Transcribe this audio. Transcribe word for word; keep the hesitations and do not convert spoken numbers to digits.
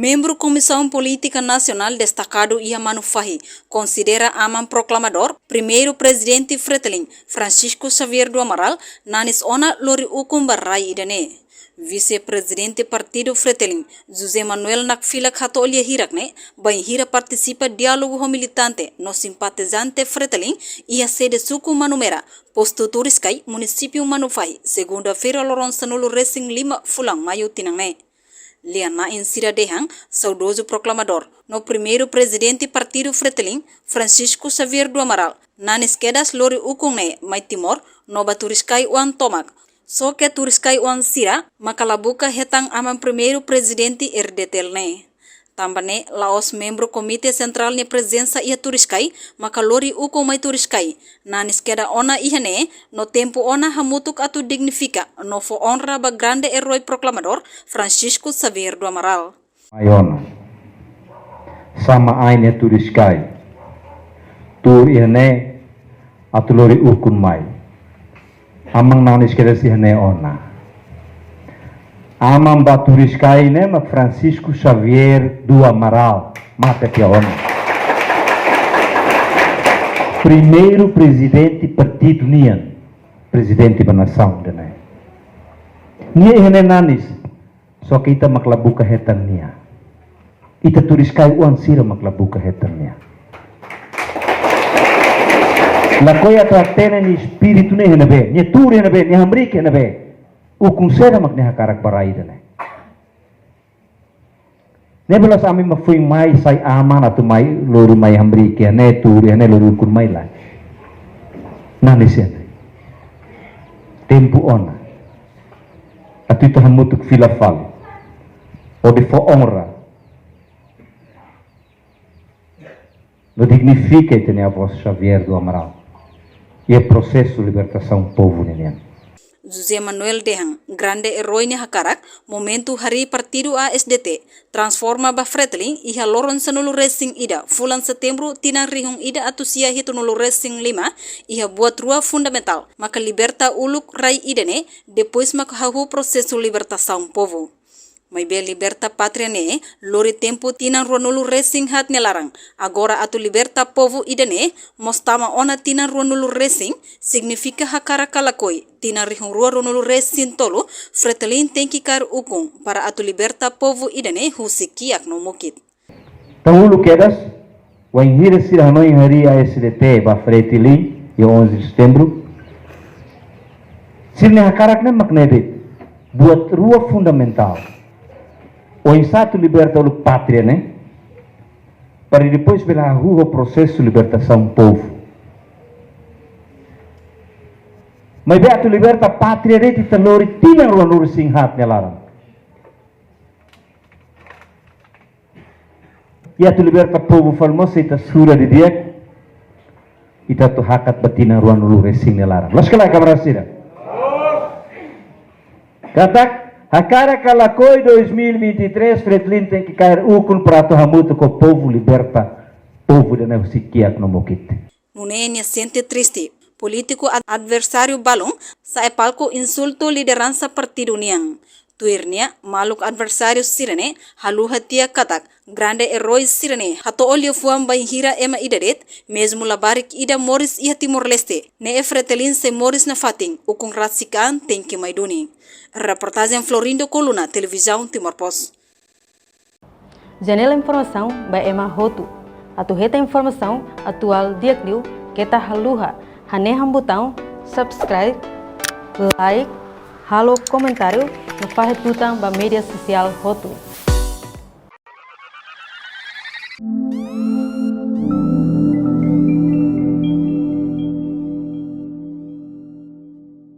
Membru Komisaun Polítika Nasionál destakadu iha Manufahi konsidera aman proklamadór, primeiru Prezidente Fretilin, Francisco Xavier do Amaral, nanis ona lori ukun ba rai ida-ne'e. Vise-Prezidente Partidu Fretilin, José Manuel Nakfilak hato'o lia hirak ne'e, bainhira partisipa diálogu ho militante no simpatizante Fretilin iha sede suku Manumera, postu Turiscai, munisípiu Manufahi, segunda-feira loron sanulu resin lima fulan Maiu tinan ne'e. Lia-na'in sira dehan, saudozu proklamadór no primeiru Prezidente Partidu Fretilin, Francisco Xavier do Amaral, nanis kedas lori ukun ne'e mai Timor no ba Turiscai oan tomak. Só ke Turiscai oan sira maka la buka hetan aman primeiru Prezidente R D T L ne'e. Tanba ne'e, la'ós membru Komité Sentrál nia prezensa iha Turiscai maka lori ukun mai Turiscai, nanis keda ona iha ne'e, no tempu ona hamutuk atu dignifika no fó onra ba grande erói proklamadór Francisco Xavier do Amaral. Mai ona. Sama ain iha Turiscai. Tuur iha ne'e atu lori ukun mai. Aman nanis kedas iha ne'e ona. Aman ba Turiscai ne'e mak Francisco Xavier do Amaral. Mate tiha ona. Primeiru Prezidente partidu nian. Prezidente ba nasaun ida-ne'e. Nia iha ne'e nanis. Só ke ita mak la buka hetan nia. Ita Turiscai oan sira mak la buka hetan nia. Lakohi atu hatene nia espíritu ne'e iha ne'ebé, nia tuur iha ne'ebé, nia hamriik iha ne'ebé. Ukun saida mak nia hakarak ba rai ida-ne'e. Ne'ebé la'ós ami mak foin mai sai aman atu mai lori mai hamriik iha ne'e, tuur iha ne'e, lori ukun mai, lae. Nanis iha ne'e. Tempu ona. Atu ita hamutuk fila fali. Hodi fó onra no dignifika ita-nia avó Xavier do Amaral iha prosesu libertasaun povu ninian. José Manuel dehan, grande erói nia hakarak, momentu harii partidu A S D T, transforma ba Fretilin iha loron sanulu resin ida, fulan Setembru, tinan rihun ida atus sia hitunulu resin lima, iha buat rua fundamentál, maka liberta uluk rai ida-ne'e, depois maka hahú prosesu libertasaun povu. Maibé liberta pátria ne'e lori tempu tinan ruanulu resin haat nia laran. Agora atu liberta povu ida-ne'e mós tama ona tinan ruanulu resin, signifika hakarak ka lakohi, tinan rihun rua ruanulu resin tolu, Fretilin tenke kaer ukun para atu liberta povu ida-ne'e husi kiak no mukit. Tan uluk kedas, wainhira sira hanoin harii A S D T ba Fretilin, iha onze de Setembro. Sira-nia hakarak ne'e mak ne'e de'it, buat rua fundamentál. Oinsá atu liberta uluk pátria ne'e, para depois bele hahú ho prosesu libertasaun povu. Maibé atu liberta pátria de'it ita lori tinan ruanulu resin haat nia laran. I atu liberta povu fali mós ita sura didi'ak, ita atu hakat ba tinan ruanulu resin nia laran. Loos ka lae, kamarada sira? Katak, hakarak ka lakohi, dois mil e vinte e três, Fretilin tenke kaer ukun para atu hamutuk ho povu liberta povu ida-ne'e husi kiak no mukit. Nune'e nia sente triste, polítiku ad-, adversáriu balun sa'e palku insultu lideransa partidu nian. Tuir nia, maluk adversáriu sira-ne'e haluha tiha katak grande erói sira-ne'e hato'o liafuan bainhira ema ida de'it, mezmu labarik ida moris iha Timor-Leste, ne'e Fretilin sei moris nafatin, ukun rasik an tenke mai duni. Reportajen Florindo Coluna, Televizaun Timor Post. Janela informasaun ba ema hotu. Atu hetan informasaun atuál di'ak liu, keta haluha hanehan butaun subscribe, like, halo komentáriu no fahe tutan ba média sosiál hotu.